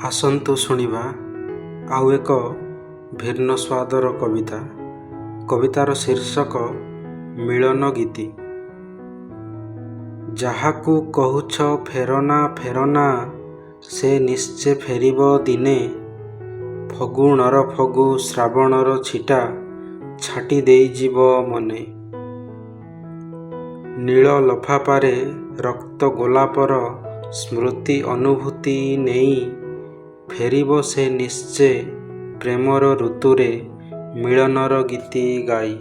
ଆସନ୍ତୁ ଶୁଣିବା ଆଉ ଏକ ଭିନ୍ନ ସ୍ୱାଦର କବିତା। କବିତାର ଶୀର୍ଷକ ମିଳନ ଗୀତି। ଯାହାକୁ କହୁଛ ଫେରନା ଫେରନା, ସେ ନିଶ୍ଚେ ଫେରିବ ଦିନେ। ଫଗୁଣର ଫଗୁ ଶ୍ରାବଣର ଛିଟା ଛାଟି ଦେଇଯିବ ମନେ। ନୀଳ ଲଫାପାରେ ରକ୍ତ ଗୋଲାପର ସ୍ମୃତି ଅନୁଭୂତି ନେଇ ଫେରିବ ସେ ନିଶ୍ଚେ ପ୍ରେମର ଋତୁରେ ମିଳନର ଗୀତି ଗାଇ।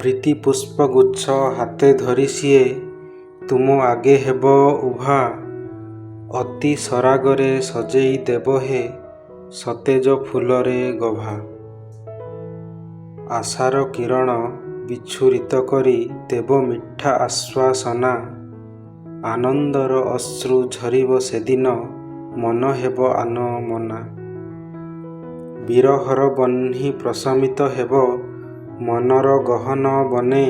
ପ୍ରୀତି ପୁଷ୍ପଗୁଚ୍ଛ ହାତେ ଧରି ସିଏ ତୁମ ଆଗେ ହେବ ଉଭା, ଅତି ସରାଗରେ ସଜେଇ ଦେବ ହେ ସତେଜ ଫୁଲରେ ଗଭା। ଆଶାର କିରଣ ବିଚ୍ଛୁରିତ କରି ଦେବ ମିଠା ଆଶ୍ୱାସନା, ଆନନ୍ଦର ଅଶ୍ରୁ ଝରିବ ସେଦିନ ମନ ହେବ ଆନମନା। ବିରହର ବହ୍ନି ପ୍ରଶମିତ ହେବ ମନର ଗହନ ବନେ।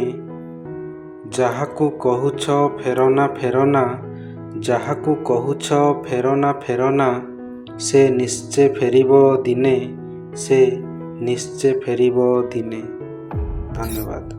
ଯାହାକୁ କହୁଛ ଫେରନା ଫେରନା, ଯାହାକୁ କହୁଛ ଫେରନା ଫେରନା, ସେ ନିଶ୍ଚେ ଫେରିବ ଦିନେ, ସେ ନିଶ୍ଚେ ଫେରିବ ଦିନେ। ଧନ୍ୟବାଦ।